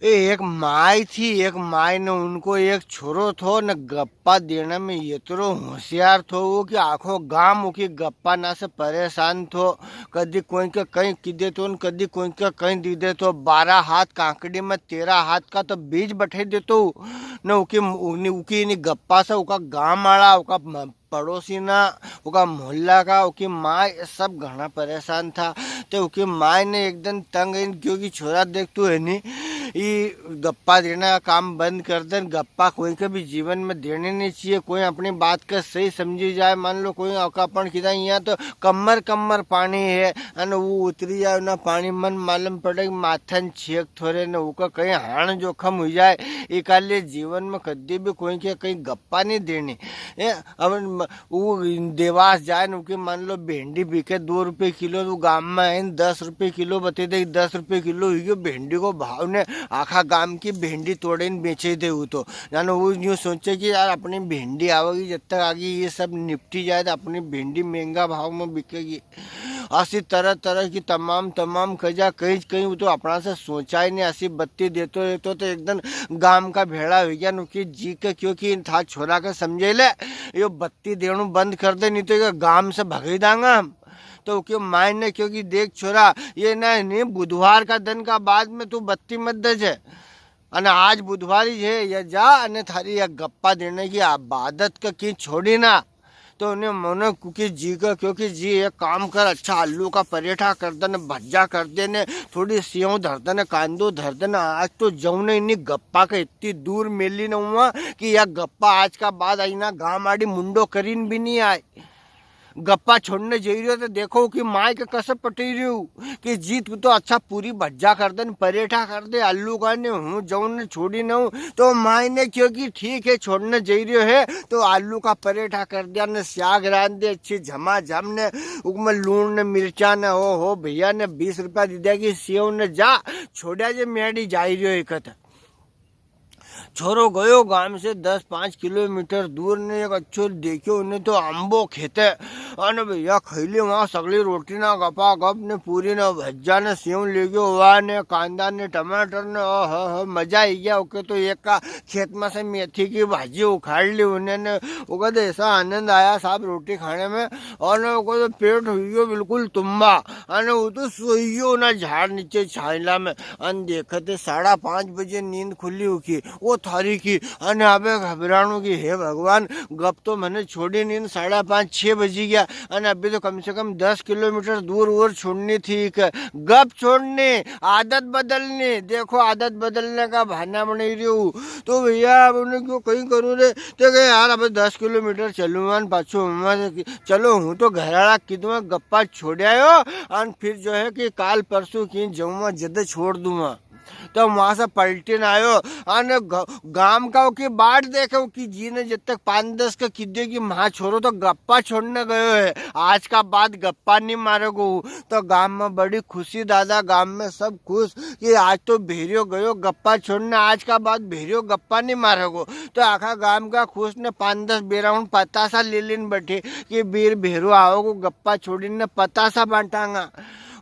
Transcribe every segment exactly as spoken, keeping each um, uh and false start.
ए, एक माई थी, एक माई ने उनको एक छोरो थो, ने गप्पा देने में इतरो होशियार थो वो कि आखो गाम उकी गप्पा ना से परेशान थो। कदी कोई के कई की देतो, ने कदी कोई के कई दी देतो। बारह हाथ कांकड़ी में तेरह हाथ का तो बीज बठे देतो। ने उकी, उनी, उकी इनी गप्पा से उका गाम आला, उका म-, पड़ोसी ना, उका मोहल्ला का, उकी माँ, ये सब घणा परेशान था। तो उकी माँ ने एक दिन तंग आईन क्यो कि छोरा, देख, तू है नी, ई गप्पा देना का काम बंद कर दे। गप्पा कोई के भी जीवन में देने नी चाहिए। कोई अपनी बात का सही समझी जाए। मान लो कोई अपन किदा यहाँ तो कमर कमर पानी है, अन वो उतरी जाए ना पानी, मन मालूम पड़े कि माथन छेक थोरे ने उका कई हाण जोखम हुई जाए। इकाले जीवन में कदी भी कोई के कई गप्पा नी देनी। ए, अब म-, वो देवास जाए न, उके मान लो भेंडी बिके दो रुपये किलो, तो गाम में आए न दस रुपये किलो बते दे, दस रुपये किलो हुई गयो भेंडी को भाव ने, आखा गाम की भेंडी तोड़े न बेचे दे वो तो। जानो वो यूं सोचे कि यार, अपनी भेंडी आवेगी, जब तक आगे ये सब निपटी जाए, तो अपनी भेंडी महंगा भाव में बिकेगी। असी तरह तरह की तमाम, तमाम कजा कई कई, वो तो अपना से सोचा ही नी। असी बत्ती देतो रहतो तो एक दिन गाम का भेड़ा हुई गया, नुकी जी के क्यो कि था छोरा के समझे ले, यो बत्ती देणू बंद कर दे, नी तो ये गाम से भगाई दांगा हम। तो क्यो माय ने क्यो कि देख छोरा, ये ना, नी, बुधवार का दिन का बाद में तू बत्ती मत देजे। अने आज बुधवारी है, या जा अने थारी या गप्पा देने की आदत का की छोड़ी ना। तो उन्हें मने कुकी जी का, क्यो कि जी एक काम कर, अच्छा आलू का परेठा कर दे ने, भज्जा कर दे ने, थोड़ी सेव धर दे ने, कांदो धर दे ने। आज तो जऊँ ने इन्हीं गप्पा के इतनी दूर मेली न हुआ कि या गप्पा आज का बाद आई ना गाम आड़ी मुंडो करीन भी नी आए। गप्पा छोड़ने जई रह्यो तो देखो कि माय के कसे पटई रह्यो कि जी तू तो अच्छा पूरी भज्जा कर दे ने, परेठा कर दे आलू का ने, हूँ जऊँ ने छोड़ी न हूँ। तो माय ने क्यो कि ठीक है, छोड़ने जई रह्यो है तो आलू का परेठा कर दिया ने, साग रांध दे अच्छी झमाझम ने, उकमें लूण ने मिर्चा ने, ओ हो भैया ने बीस रुपया दे दिया कि सेव ने जा, छोड़िया जे म्याड़ी जाई रह्यो एक। छोरो गयो गाम से दस पाँच किलोमीटर दूर ने एक अच्छो देख्यो, उन्हें तो आंबो खेते। अने भैया खैली वहाँ सगली रोटी ना गपा गप ने पूरी ना भज्जा ने सेव ले गयो, वाह ने कांदा ने टमाटर ने, ओहो हो, मजा आई गया। ओके तो एक का खेत में से मेथी की भाजी उखाड़ ली उन्हें ने, ओके तो ऐसा आनंद आया साहब रोटी खाने में। और ओके तो पेट हुई गयो बिल्कुल तुम्बा। अने वो तो सोई गयो ना झाड़ नीचे छायला में। अन देखे ते साढ़ा पाँच बजे नींद खुली उकी, वो थारी की, अने अबे घबराणो की, हे भगवान, गप तो मने छोड़ी नींद साढ़ा पाँच, छः बजी गया, अने अभी तो कम से कम दस किलोमीटर दूर और छोड़नी थी, के गप छोड़नी, आदत बदलनी। देखो, आदत बदलने का बहाना बनाई रही हूँ। तो भैया, अब उन्हें क्यो कई करूँ रे, तो कहे, "यार, अब दस किलोमीटर चलूँगा न पाछो हूँ, चलो, हूँ तो घर आला की दूँ, गप्पा छोड़ आयो, अन फिर जो है कि काल परसों की जऊँगा, जद छोड़ दूँगा।" तो वहाँ से पलटिन आयो, अन ग-, गाम का की बाट देखे, कि जी ने जब तक पाँच दस के की दे कि म्हा छोरो तो गप्पा छोड़ने गयो है, आज का बाद गप्पा नी मारेगो। तो गाम में बड़ी खुशी दादा, गाम में सब खुश कि आज तो भेरियो गयो गप्पा छोड़ने, आज का बाद भेरियो गप्पा नी मारेगो। तो आखा गाम का खुश ने पाँच दस बेरा हुन पतासा ले लेन बैठे कि बीर भेरो आओगो गप्पा छोड़ी ने पतासा बांटांगा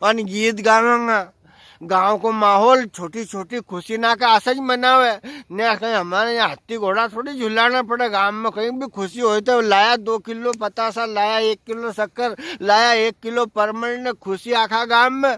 अन गीत गावांगा। गांव को माहौल छोटी छोटी खुशी ना का असा ज मनावे। ने कहीं हमारे यहाँ हाथी घोड़ा थोड़ी झुलाना पड़े, गांव में कहीं भी खुशी होय तो लाया दो किलो पतासा, लाया एक किलो शक्कर, लाया एक किलो परमल ने खुशी आखा गांव में।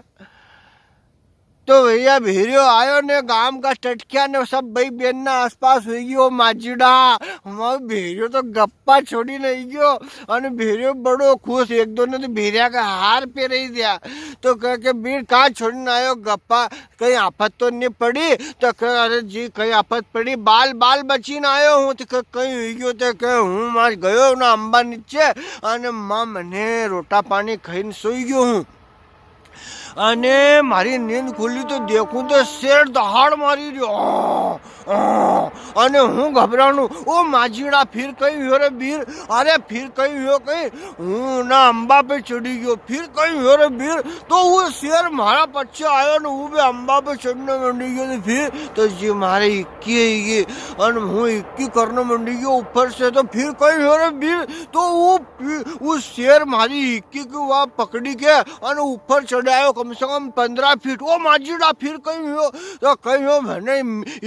तो भैया भेरियो आयो ने गांव का टटकिया ने सब बई बेन ना आसपास हुई गयो, "माजीड़ा, हमारो भेरियो तो गप्पा छोड़ी नहीं गयो।" अने भेरियो बड़ो खुश, एक दो ने तो भेरिया का हार पेरई दिया। तो कह के, "बीर, कहाँ छोड़ने आयो गप्पा? कहीं आफत तो नहीं पड़ी?" तो कह, "अरे जी, कहीं आफत पड़ी? बाल, बाल बची ना आयो हूँ।" तो कह, "कहीं हुई गयो?" तो कह, "हूँ मार गयो ना अम्बा नीचे, अने माँ मने रोटा पानी खाइन सोई गयो हूँ।" अने म्हारी नींद खुली तो देखूं तो शेर दहाड़ मारी रह्यो। अने हूँ घबराणू, "ओ माजीड़ा, फिर कई हुयो रे बीर? अरे फिर कई हुयो कई?" हूँ ना अम्बा पे चढ़ी गयो। "फिर कई हुयो रे बीर?" तो वो शेर म्हारा पच्छे आयो ने वो भी अम्बा पे चढ़ने मंडी गयो। तो फिर तो जी म्हारे इक्की है ये, अन हूँ इक्की करने मंडी गयो ऊपर से। "तो फिर कई हुयो रे बीर?" तो वो, वो शेर म्हारी इक्की की वा पकड़ी के अन ऊपर चढ़ायो। कम से कम पन्द्रह फीट। ओ माजीड़ा, फिर कई हुयो? तो कई हुयो, म्हने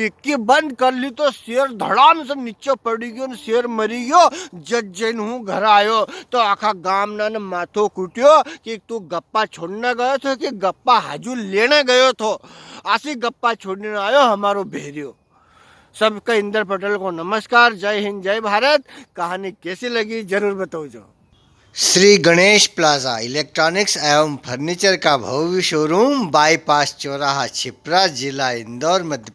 इक्की बंद कर ली तो शेर धड़ाम से नीचे पड़ी गयो ने शेर मरी गयो। जद जईन हूँ घर आयो तो आखा गाम ना ने माथो कूट्यो कि तू गप्पा छोड़ने गयो थो कि गप्पा हाजू लेने गयो थो। आसी गप्पा छोड़ने आयो हमारो भेरियो। सबके इंदर पटेल को नमस्कार, जय हिंद, जय भारत। कहानी कैसी लगी, जरूर बताओ जो। श्री गणेश प्लाजा इलेक्ट्रॉनिक्स एवं फर्नीचर का भव्य शोरूम, बाईपास चौराहा, छिपरा, जिला इंदौर, मध्य